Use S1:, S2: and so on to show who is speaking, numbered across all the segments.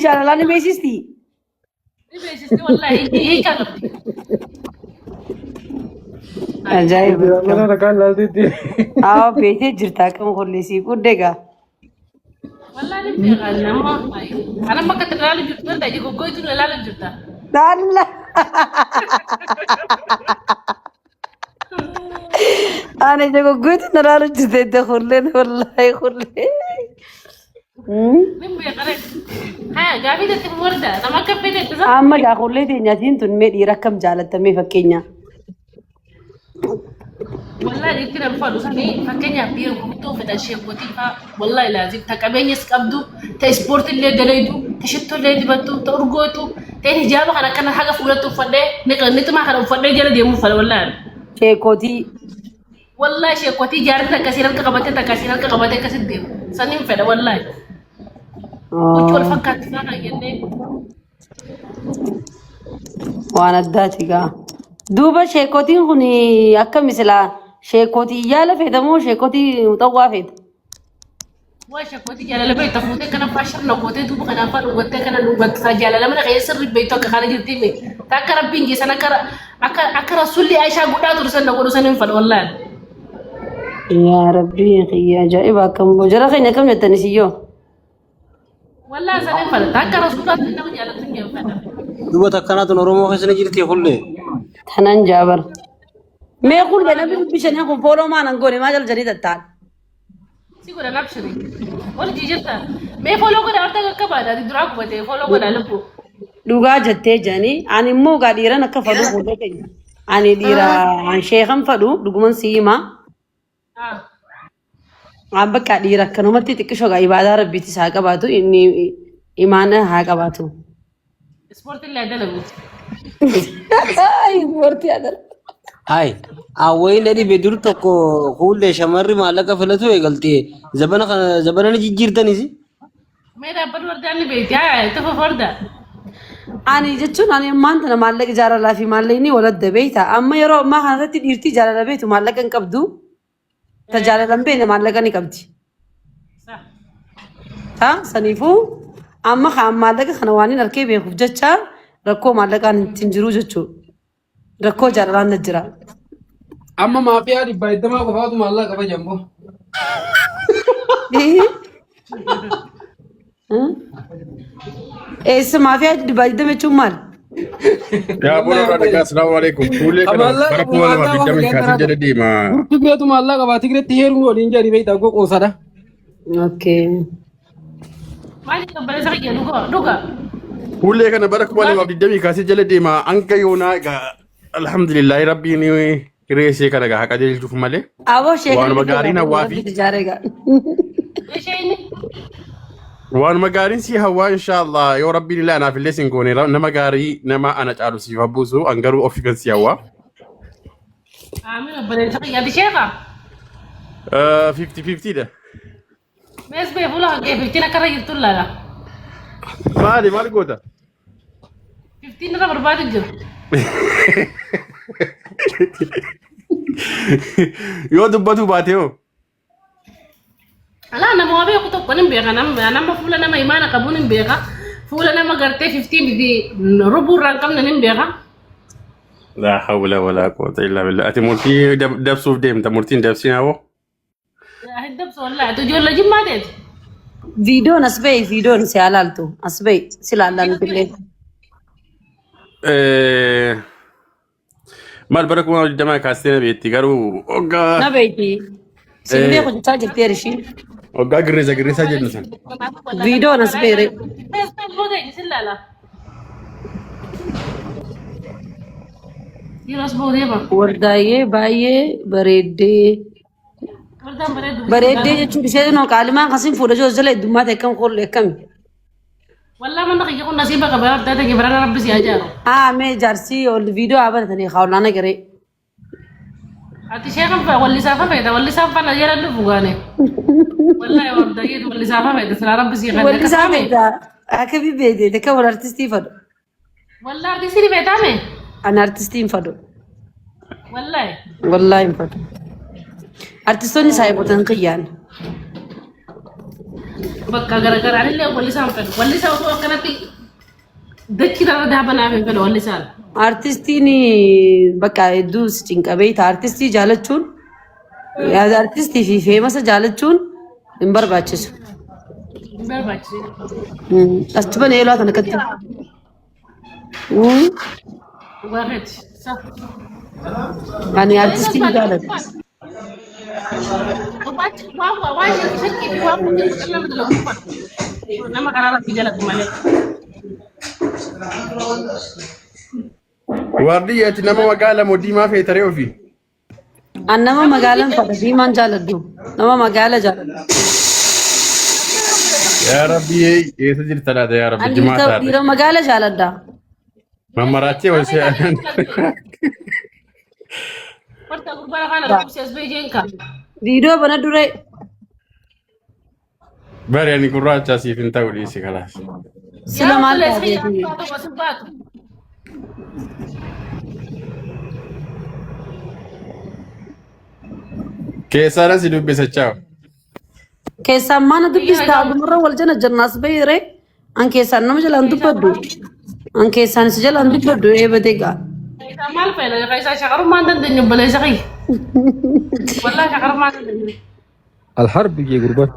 S1: Jaalalaa ni beeksisti.
S2: Ni beeksisti wallaahi hiika qabdi.
S1: Ajaa'iba.
S3: Mana rakaan laalteetti.
S1: Haa beektee jirta akkam qulleessii qudde gaa.
S2: Wallaahi ni beekaa nama. Ana amma akka ilaalu jirtu wanta ija goggoitu na ilaalu jirta.
S1: Laalla. Ani ija goggoitu na laalu jirte itti qulleen wallaahi qullee.
S2: Ni beekaa re. Haa gaafii itti warda nama akka fedhe itti sa.
S1: Amma gaa qullee teenyaatiin tun mee dhiira akkam jaalattamee fakkeenya.
S2: Wallaahi dhiirti nan fadhu sanii fakkeenyaaf dhiira gurguddoo fedhan sheekotii fa'aa wallaahi laazim ta qabeenyas qabdu ta ispoortii illee dalaydu ta shittoo illee dibattu ta urgootu ta hijaaba kana akkana haga fuulatti uffadhee niqmaa kana uffadhee jala deemuu fadha wallaahi.
S1: Sheekotii.
S2: Wallaahi sheekotii jaartii takka isiin harka qabattee takka isiin harka qabattee akkasitti deemu saniin fedha wallaahi. Huccuu wal fakkaatti fa'aa kan jennee.
S1: Waan addaati gaa. Duuba sheekotiin kun akkami silaa sheekotii yaala feeta moo sheekotii muxawwaa feeta?
S2: Waa sheekotii jaalala beekta fuutee kana faa sirna gootee duuba kanaa faa dhugattee kana dhugatte faa jaalala mana keessa sirri beektu akka kana jirti hime. Ta akka rabbiin geessan akka akka akka rasuulli Aishaa godhaa ture san na godhu san hin fadhu wallaahi.
S1: Yaa rabbii kiyya ajaa'iba akkam jara keenya akkam jettani siyyoo?
S2: Wallaahi san hin fadha. Ta akka rasuulaatti nama jaalatu hin fadha.
S4: Duba takkanaa tun Oromoo keessa ni jirti hullee.
S1: Tanan jaabar. Mee kun namni dubbisanii kun fooloo maan goone maa jala jedhii tattaan.
S2: Si godha labshiri. Wal jijjiirta. Mee fooloo godha horta qaqqabaadha. Ati duraa gubatee fooloo godha lubbuu.
S1: Dhugaa jettee jedhanii ani immoo gaa dhiiran akka fadhu fuullee keenya. Ani dhiira an sheekan fadhu dhuguman si himaa. Waan bakka dhiira akkanumatti xiqqishoo gaa ibaadaa rabbiitis haa qabaatu inni imaana haa qabaatu.
S2: Ispoortii illee dalagu.
S1: Ispoortii haa dalagu.
S4: Hai, awwayin dhadhi be dur tokko kuullee shamarri maallaqa filatu eegalte zabana kana zabana ni jijjiirtanis.
S2: Mee dhaabbatu wardaan ni beekti. Haa itti fufu warda.
S1: Ani jechuun ani ammaan tana maallaqa jaalalaa fi maallaqni waladda beekta. Amma yeroo ammaa kana irratti dhiirtii jaalala beektu maallaqa hin qabdu. Ta jaalala hin beekne maallaqa ni qabdi. Ta saniifuu amma kaan maallaqa kana waan hin harkee beekuuf jecha rakkoo maallaqaan ittiin jiru jechuudha. Rakkoo jaalalaan na jira.
S3: Amma maafiyaa dhibbaa digdamaa qofaatu maallaqa qaba jamboo.
S1: Eessa maafiyaa dhibbaa digdama jechuun maal?
S5: Yaa bola irraa dhagaa asalaamu alaikum. Fuullee
S3: Ka
S5: kana
S3: maallaqa
S5: bara
S3: qabu
S5: kuma lamaaf
S3: maallaqa
S5: digdamii
S3: qofa
S5: kaasee
S3: jedhan
S5: jala deema.
S3: Dur Tigreetu maallaqa qaba. Tigreetti heerumuu waliin jedhani beektaa goqoosadha.
S1: Okay.
S2: Maal jedhu obboleessa kiyya dhuga dhuga.
S5: Fuullee kana bara 2020 kaasee jala deema hanga yoonaa egaa alhamdulillahi rabbiin hiree ishee kana egaa haa qajeelchuuf malee.
S1: Aboo sheekan
S5: Waanuma gaariin hawwaa fi
S1: ijaaree gaa.
S2: Isheen
S5: waanuma gaariin si hawwaa inshaallah yoo rabbiin illee anaaf illee sin goone nama gaarii nama ana caalu siif habbuusu an garuu ofi kan si hawwaa.
S2: aamin obboleessa kiyya ati sheeka.
S5: 50-50 dha.
S2: Mees bee fuula kan kee fiftiin akka irra jirtu laala.
S5: Maali maal goota?
S2: Fiftiin irra barbaadu jiru.
S5: Yoo dubbatu baate hoo?
S2: Alaa nama waa beeku tokko nin beeka nama fuula nama imaana qabu nin beeka fuula nama gartee fiftiin fi rubuu irraa hin qabne nin beeka.
S5: Laa hawla walaa quwwata illaa billah. Ati murtii dabsuuf deemta murtiin dabsiin hawoo?
S2: Hin dabsu wallaahi ati ijoollee jimmaa teeti.
S1: Viidiyoon as ba'i viidiyoon si haa laaltu as ba'i si laallaa nuti illee.
S5: Maal bara 2020 kaastee na beekti garuu hoggaa
S1: Na beekti. Sin beeku jechaa jirti erishii.
S5: hoggaa girrisa girrisa jennu san.
S1: Viidiyoon as ba'e.
S2: Yeroo as ba'u deema.
S1: Wardaayyee baay'ee bareeddee.
S2: Wardaan bareedu.
S1: Bareeddee jechuun ishee noo qaalimaan kasin fuudha jiru jala heddummaa ta'e akkam qolle akkami.
S2: Wallaa manna kiyya kun nasiiba qaba wardaa ta'e barana rabbi si ajaaru.
S1: Haa mee jaarsii ol viidiyoo haa banatanii haa olaana garee.
S2: Ati sheekan fa'a wallisaa fa feeta wallisaan fa na jala dhufu gaane. Wallaahi wardaayyee wallisaa fa feeta silaa rabbi si kan
S1: Wallisaa feeta akkamii beekte akka wal artistii fadhu.
S2: Wallaahi artistii ni feetaame.
S1: Ani artistii hin fadhu.
S2: Wallaahi.
S1: Wallaahi hin fadhu. Artistoonni saayibotan kiyyaan.
S2: Bakka garagaraa anillee wallisaan fedhu. Wallisaa osoo akkanatti dachii irra daabanaaf hin fedhu wallisaan.
S1: Artistiin bakka hedduu si cinqabee ta'a. Artistii jaalachuun artistii fi feemasa jaalachuun hin barbaachisu.
S2: Hin barbaachisu.
S1: As tuban eelaa kana akkatti.
S2: Dhugaa keeti. Sa.
S1: Ani artistii hin jaaladhu.
S2: Waan shakkii fi waan murteessu nama dalagu uffatu. Nama karaa rabbii jalatu malee.
S5: Waardiyyaati nama magaala moo diimaa feetaree ofii?
S1: An nama magaalaan fadha diimaan jaaladhu. Nama magaala jaaladhu.
S5: Yaa Rabbi eessa jirta laata yaa Rabbi
S1: An
S5: jimaa
S1: dhiira
S5: taate.
S1: dhiira magaala jaaladha.
S5: Mammaraachee wal si'an.
S2: Horta gurbaa afaan arabsi as bee jeenka.
S1: Viidiyoo bana duree
S5: Bari ani gurraacha siif hin ta'u dhiisi kalaas.
S1: sila
S2: Yaa
S1: maal
S2: obboleessa kiyya
S1: taateeti?
S2: as baatu as baatu.
S5: Keessaanan si dubbisa chaaw.
S1: Keessaan maana dubbista adumarra wal jala jannaas bahire. An keessaan nama jalaan dubbadhu. An keessaan si jalaan dubbadhu eebate gaa.
S2: Keessaa maal fayyada? Keessaa shakarummaa hin dandeenyu obboleessa kiyya. Wallaahi shakarummaa hin dandeenyu.
S3: Alharbi jee gurbaan.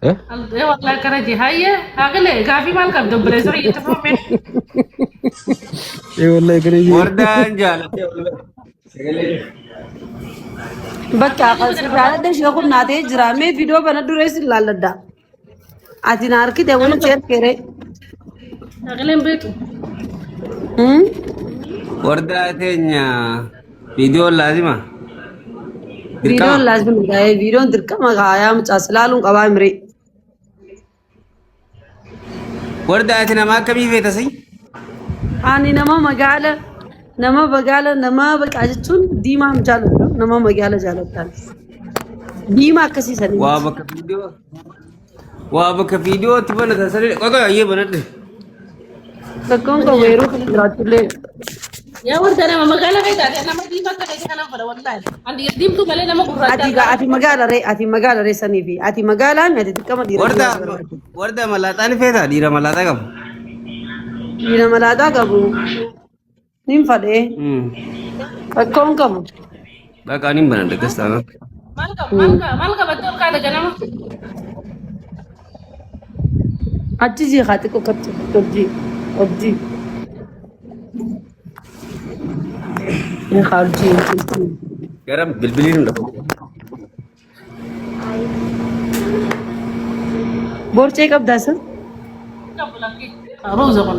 S3: Eh?
S2: Ee wallaahi akkana jee hayyee haqilee gaafii maal qabda obboleessa kiyya itti fufe.
S3: Ee wallahi kana jee.
S4: Wardaan jaalatee wallahi. Sagalee.
S1: Bakka kan si jaaladha ishee kun naatee jira. Mee viidiyoo bana duree si laalladha. Ati na harkite wani si harkere.
S2: Haqileen beektu.
S4: Wardaa teenya viidiyoon laazima.
S1: Viidiyoon
S4: Dirqama.
S1: laazima gaa'ee viidiyoon dirqama kaayaa mucaas ilaaluun qabaa miree.
S4: Wardaa ati nama akkamii feeta si?
S1: Ani nama magaala nama magaala nama baqaa jechuun diimaa hin jaaladhu nama magaala jaaladhaan. Diimaa akkasii sanii
S4: Waa
S1: miti.
S4: bakka viidiyoo. Waa bakka viidiyootti banatan sanii qoqa ayyee banadhe.
S1: Rakkoon koo weeruu kana jiraachullee
S2: Yaa warda nama magaala kee taate nama diimaa akka keetii kanan fedha wallaahi. Ani diimtuu malee nama gurraacha
S1: ati gaa ati magaala ree ati magaala ree sanii fi ati magaalaa mi ati dirqama dhiira
S4: Warda
S1: diimaa si barbaachisa.
S4: warda malaaxaa ni feeta dhiira malaaxaa qabu.
S1: Dhiira malaaxaa qabu nin fadhee rakkoon qabu.
S4: Bakka ani hin banadhe akkas taanaan.
S2: Maal qaba maal qaba maal qabattee ol kaata ganama.
S1: Achi jii haa xiqqoo katti obdii obdii. Ni haa obdii.
S4: Gara bilbiliin hin dhabu.
S1: Borcee qabdaa isa?
S2: Qabu lakkee. Ruuza kun.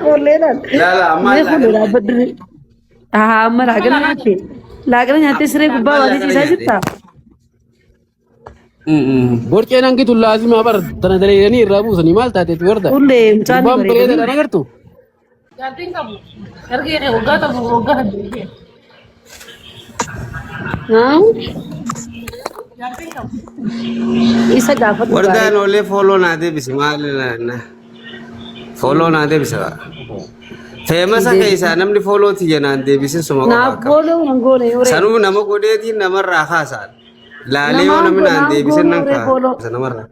S1: Qolleedhaan.
S4: Laala amma
S1: Mee kun
S4: laaqana
S1: dhaabbadhu. Haa amma laaqana nyaatte. Laaqana nyaattee siree
S4: amma
S1: gubbaa baatee
S4: laaqana
S1: ciisaa
S4: nyaadhe.
S1: jirtaa?
S3: Borceen hangi tun laazimaa bar tana daleeydanii irraa buusanii maal taateeti warda.
S1: Ullee mucaan ni
S3: Gurbaan
S1: bareeda.
S3: bareedaadhaan agartu.
S2: Jaartiin qabu. Erga kee waggaa tokko waggaa saddeet.
S1: Haa?
S2: Jaartiin qabu.
S1: Isa gaafadhu
S4: Wardaan
S1: gaarii.
S4: oolee fooloo naa deebisi maal na fooloo naa deebisa. Feemasa keessaa namni fooloo tiyya naan deebisin suma qofa
S1: Naaf
S4: akkam.
S1: gooluu nan goone yoo ree.
S4: Sanuu nama godheetiin namarraa kaasaan. Laalee yoo
S1: Namaan
S4: namni naan
S1: naaf
S4: deebisin
S1: gooluu
S4: nan
S1: ree fooloo.
S4: kaasa namarraa.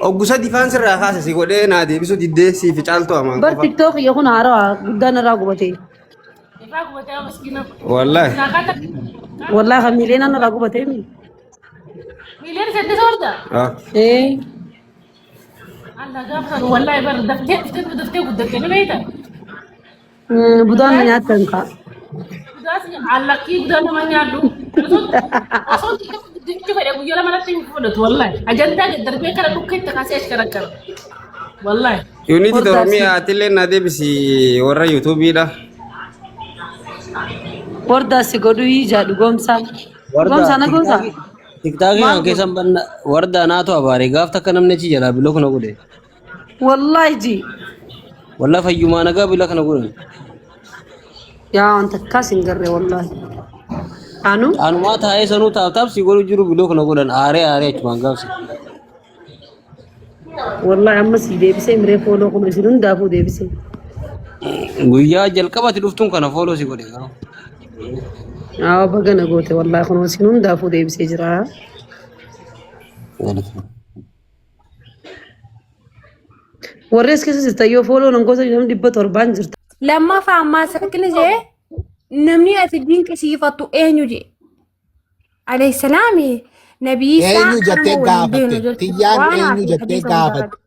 S4: Oggusa difaan sirraa kaasa si godhee naa deebisu diddee siif caaltu amaan
S1: Bar
S4: qofa.
S1: tiktook yoo kun haarawaa guddaan irraa gubate.
S2: Irraa gubatee miskiina.
S4: Wallaahi.
S2: Saakata.
S1: Wallaahi kan miiliyoonaan irraa gubate.
S2: Miiliyoona saddeet warda.
S4: Ah.
S1: Ee.
S2: Allah gaafa sana wallaahi bar daftee dhuftee daftee guddatte ni beekta.
S1: Budaan na nyaattan kaa.
S2: Gudaas allakkii gudaa nama nyaadhu. Osoo xiqqoo guddifachuu fedhe guyyaa lama natti hin fudhatu wallaahi. Ajandaa gad darbee kana dhukkeetti kaasee achi karakkara. Wallaahi.
S4: Yuunitii
S1: Hordaa
S4: Oromiyaa atillee naa deebisi warra yuutuubiidha.
S1: Hordaa si godhu ijaa dhugoomsaa.
S4: Warda
S1: Dhugoomsaa na goosaa?
S4: tiktaakii
S1: Maal
S4: kan keessan banna warda naatu abaare gaaf takka namni achi jalaa biloo kana godhe.
S1: Wallaahi ji.
S4: Wallaa fayyumaa nagaa bila kana godhan.
S1: Yaa wanta akkas hin garre wallaahi. Anu
S4: Anumaa taa'ee sanuu taaf taaf si godhu jiru biloo kana godhan aaree aaree achumaan gaafsi.
S1: wallaahi amma sii deebisee miree fooloo kun isin hundaafuu deebisee.
S4: Guyyaa jalqabatti dhuftuun kana fooloo si godhe garuu.
S1: Yaa baga na goote wallaahi kun isin hundaafuu deebisee jira. Warri as keessa jirtan yoo fooloo nan gosa namni 700 jirta.
S6: Lammaffaa ammaa sakkini jee namni ati dinqisiifattu eenyu jee. Alayhi salaami nabii isaa
S7: Eenyu jettee
S6: kanuma waliin beenu
S7: gaafatte?
S6: jechuudha.
S7: Tiyyaan
S6: Waan
S7: eenyu
S6: hafe
S7: jettee
S6: hadiisa
S7: gaafatte?
S6: hundarratti.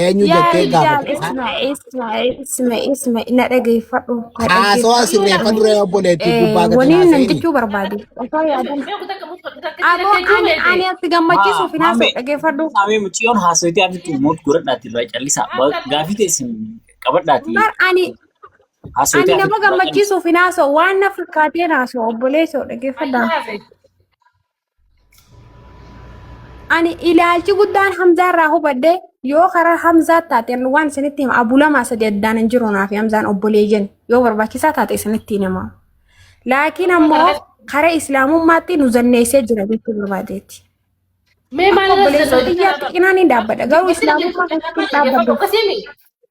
S7: Eenyu
S6: Yaa
S7: jettee
S6: rijaal
S7: gaafatte?
S6: isma isma isma isma na dhageeffadhu na
S7: Haasawaa
S6: dhageeffadhu.
S7: sirreeffadhu ree obboleettii gubbaa gadi
S6: Waniin nan
S7: haasa'ini.
S6: jechuu barbaade. Osoo yaadan.
S2: Beeku takka muka takka
S6: Aboo
S2: jechuu
S6: ani
S2: beekte.
S6: ani ati gammachiisuuf hin haasa'u
S8: Maame,
S6: dhageeffadhu.
S8: saamee mucayyoon haasawitee afittu moot godhadhaati irraa callisaa. Gaafii teessin qabadhaati
S6: Bar ani
S8: haasawitee
S6: ani nama
S8: afittu irraa callisaa.
S6: gammachiisuuf hin haasa'u waan na fakkaateen haasa'u obboleessoo dhageeffadhaa. Ani ilaalchi guddaan Hamzaa irraa hubadhe yoo karaa Hamzaa taate waan isinitti hima abu lamaa sadi addaan hin jiru naaf Hamzaan obboleeyyan yoo barbaachisaa taate isinitti hima. Laakiin ammoo karaa islaamummaatti nu zanneessee jira jechuu barbaadeetti.
S2: Mee
S6: Akka
S2: maal irra
S6: obboleessa
S2: zannoo
S6: xiyyaatti cinaan hin dhaabbadha garuu islaamummaa keessatti hin dhaabbadhu.
S2: Akkasiimi.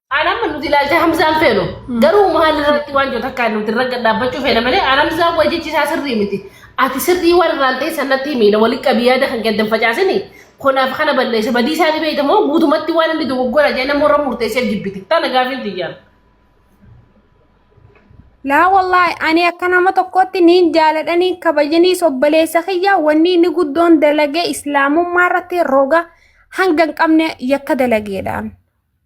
S2: Aan amma nuti ilaalcha Hamzaan feenu. Garuu maal irratti waan jiru takka nuti irra dhaabbachuu feena malee aan Hamzaan waa jechi isaa sirrii miti. Ati sirrii waan irraan ta'e sanatti himiina walitti qabii yaada kan gaddan facaasini. Kanaaf kana balleessa badii isaa ni beekta moo guutumatti waan inni dogoggora jee nama warra murteesseef jibbite. Tana gaafiin tiyyaan.
S6: Laa wallaahi ani akka nama tokkotti niin jaaladha niin kabajaniis obboleessa kiyya wanni inni guddoon dalagee islaamummaa irratti roga hanga hin qabne yakka dalageedhaan.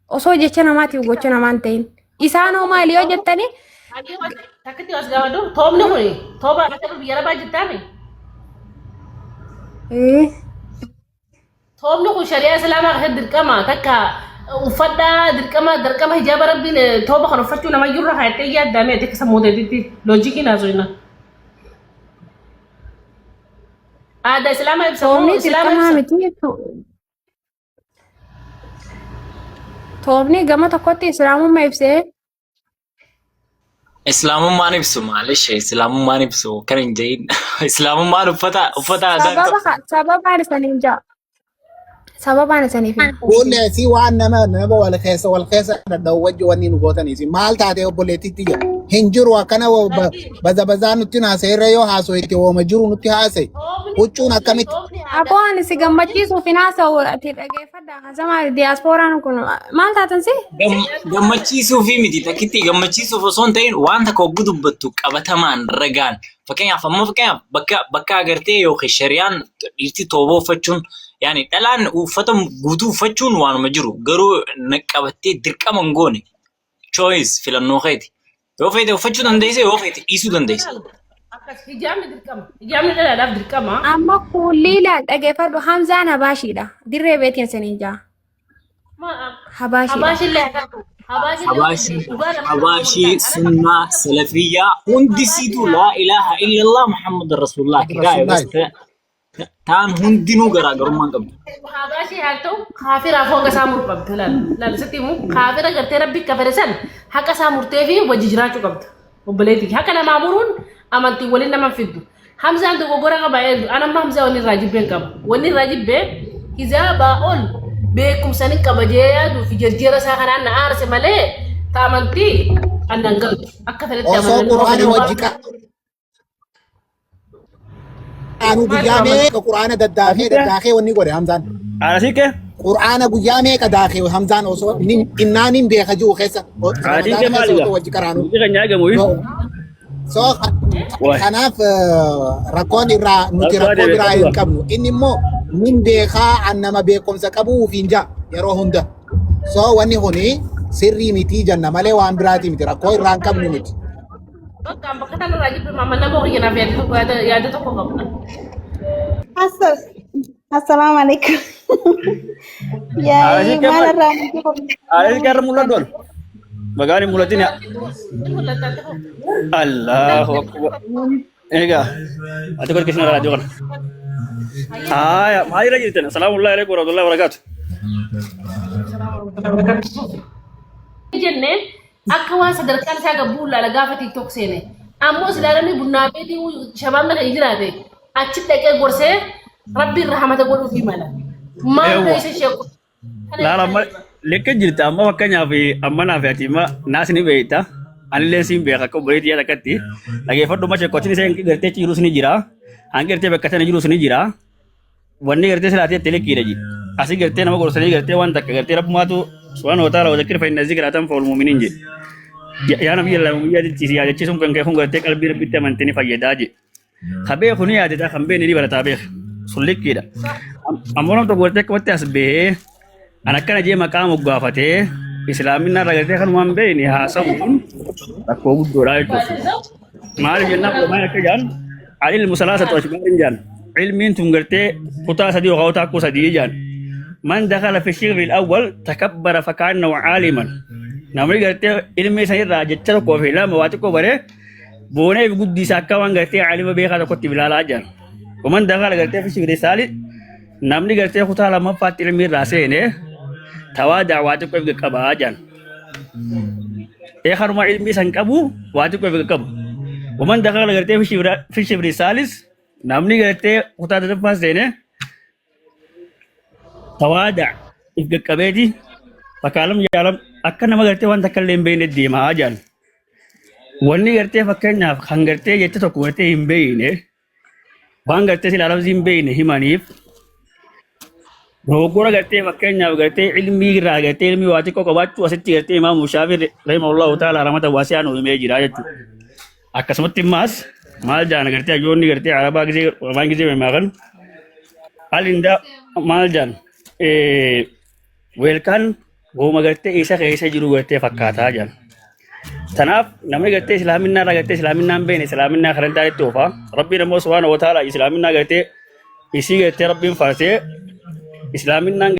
S6: Osoo jecha namaatiif gocha namaa hin ta'in. Isaan hoo maali yoo jettani
S2: Takkatti as gaafadhu toobni kuni tooba akka biyya arabaa jirtaami. Toobni kun shari'aa islaamaa keessatti dirqama takka uffadhaa dirqama dirqama hijaaba rabbiin tooba kan uffachuu nama iyyuu irra kaayattee yaaddaame ati akka sammuu teetitti loojikiin haasofna. Aadaa islaamaa ibsa moo
S6: toobni
S2: islaama
S6: dirqamaa
S2: ibsa?
S6: miti jechuudha. Toobni gama tokkotti islaamummaa ibsee
S8: Islaamummaan ibsu maalish islaamummaan ibsu kan hin jedhin islaamummaan uffata uffata aadaa
S6: sababa
S8: qabu.
S6: sababaan isaniin ja'a. Sababaan isaniif hima.
S7: Fuullee si waan nama nama wal keessa wal keessa dhadha'u wajji wanni nu gootaniisi. Maal taatee obboleettitti jira? Hin jiru akkana baza bazaa nutti haasa'e irra yoo haasa'u itti wooma jiru nutti haasa'e. Huccuun akkamitti?
S6: Aboo ani si gammachiisuuf hin haasa'u ati dhageeffadhaa kasamaa diyaaspooraan kun maal taatan si?
S8: Gammachiisuu fi miti takkitti gammachiisuuf osoo hin ta'in waan takka hogguu dubbattu qabatamaan ragaan fakkeenyaaf amma fakkeenyaaf bakka bakka agartee yookiin shari'aan dhiirti tooboo uffachuun yaani dhalaan uffata guutuu uffachuun waanuma jiru garuu na qabattee dirqama hin goone choice filannoo keeti yoo feete uffachuu dandeesse yoo feete dhiisuu dandeesse.
S2: Akkas hijaabni dirqama. Hijaabni dhalaadhaaf dirqama.
S6: Amma kuulli ilaal dhageeffadhu Hamzaan Habaashiidha. Dirree beetiin saniin jaa. Habaashiidha.
S2: Habaashillee haa ta'u. Habaashillee
S8: Habaashii,
S2: dhugaa nama
S8: Habaashii, Sunnaa, Salafiyyaa hundisiitu laa ilaaha illallah Muhammad Rasulullah kitaaba bas ta'an hundinuu garaagarummaa hin qabdu.
S2: Habaashii haa ta'u kaafiraaf hanga isaa muru qabdu laal. Laal sitti himu kaafira gartee rabbi kafare san haqa isaa murtee fi wajji jiraachuu qabdu. Obboleettii haqa namaa muruun amantii waliin nama hin fiddu. Hamzaan dogoggora qaba eenyu? An amma Hamzaa wanni irraa jibbeen qaba. Wanni irraa jibbee hijaabaa ol beekumsa ni qaba jee yaaduu fi jarjara isaa kanaan na aarse malee ta amantii annan galtu. Akka fedhetti
S7: Osoo
S2: amanan.
S7: qur'aana wajji qaanuu guyyaa meeqa qur'aana daddaakee daddaakee wanni godhe Hamzaan.
S9: Arasiike
S7: Qur'aana guyyaa meeqa daakee Hamzaan osoo innaan hin beeka jiru keessa
S9: Arasiike
S7: Ramadaana keessa
S9: maaliidha?
S7: osoo wajji qaraanuu.
S9: Nuti kan nyaagamu
S7: So kanaaf rakkoon irraa nuti
S9: Rakkoo
S7: rakkoo biraa hin
S9: deebi'aa.
S7: qabnu. Inni immoo nin beekaa an nama beekumsa qabu ofiin ja'a yeroo hunda. So wanni kuni sirrii miti jenna malee waan biraati miti rakkoo irraa hin qabnu miti.
S2: Bakka bakka tan irraa jibbe maama nama hoyyanaaf yaada tokko yaada tokko qabna.
S10: Assalamu alaikum. Yaa'ii
S9: Arasiike
S10: maal
S9: maal?
S10: irraa
S9: Arasiike irra mul'adhu ol. Magaan hin mul'atin yaa. Allahu akbar. Egaa ati godhi kisina raadiyoo kana. Haaya maalirra jirtan? Assalaamu alaikum warahmatullahi wabarakatuh.
S2: Jenne akka waan sadarkaan isaa gabbuu laala gaafa TikTok seene. Ammoo silaa namni bunnaa beetii shabaabna kan jiraate achi dhaqee gorsee rabbiin rahamata godhuufii mala. Maal
S9: Eewwa.
S2: keessa ishee
S9: Laala amma lekka jirta amma fakkeenyaaf amma naaf ati amma naas ni beekta. Anillee siin beeka akka obboleetti yaada akkatti. Dhageeffadhu amma sheekkotiin isheen gartee jirus ni jira. Hangi gartee bakka sana jirus ni jira. Wanni gartee silaatii itti liqiidha ji. Asii gartee nama gorsanii gartee waan takka gartee rabbumaatu subhaanahu wa ta'ala wa zakkir fa inna zikra tanfa'ul mu'miniin jedhe. Yaa nabiyya Allah mu'min yaadachiisi yaadachiisuun kan kee kun gartee qalbii rabbitti amantee ni fayyadaa jedhe. Ka beeku ni yaadataa kan beekne ni barataa beeka. Sun liqiidha. Ammoo nam tokko gartee akkamatti as bahee an akkana jee maqaa moggaafatee islaaminaa irraa gartee kanumaan beekne haasa'uun rakkoo guddoodha jechuudha. Maaliif jennaan ulamaan akka jaan al-ilmu salaasatu ashmaalin jaan ilmiin tun gartee kutaa sadii yookaan kutaa akkoo sadii jaan. Man dakala fi shirri al-awwal takabbara fakaannahu caaliman. Namni gartee ilmii sanirraa jecha tokkoo fi lama waa xiqqoo baree boonee fi guddisa akka waan gartee caalima beekaa tokkotti ilaalaa jaan. Waman dakala gartee fi shirri saali namni gartee kutaa lammaffaatti ilmii irraa seene tawaadaa waa xiqqoo if qabaa jaan. Ee haruma ilmii san qabu waa xiqqoo if qabu. Waman dakala gartee fi shibri saalis namni gartee kutaa sadaffaa seene tawaadaa if qaqqabeeti fakaalam jaalam akka nama gartee waan takka illee hin beekne deemaa jaan. Wanni gartee fakkeenyaaf kan gartee jecha tokko gartee hin beekne waan gartee silaa lafzi hin beekne himaniif dogoggora gartee fakkeenyaaf gartee ilmii irraa gartee ilmii waa xiqqoo qabaachuu asitti gartee imaamu Shaafii rahimahullahu ta'ala rahmata waasi'aa nu himee jira jechuudha. Akkasumatti immaas maal jaan gartee hayyoonni gartee arabaa gisee waan gisee himaa kan alinda maal jaan weelkaan wooma gartee isa keessa jiru gartee fakkaataa jaan. Tanaaf namni gartee islaaminaa irraa gartee islaaminaa hin beekne islaaminaa karan taa'etti oofa. Rabbiin ammoo subhaanahu wa ta'ala islaaminaa gartee isii gartee rabbiin faarsee islaaminaan.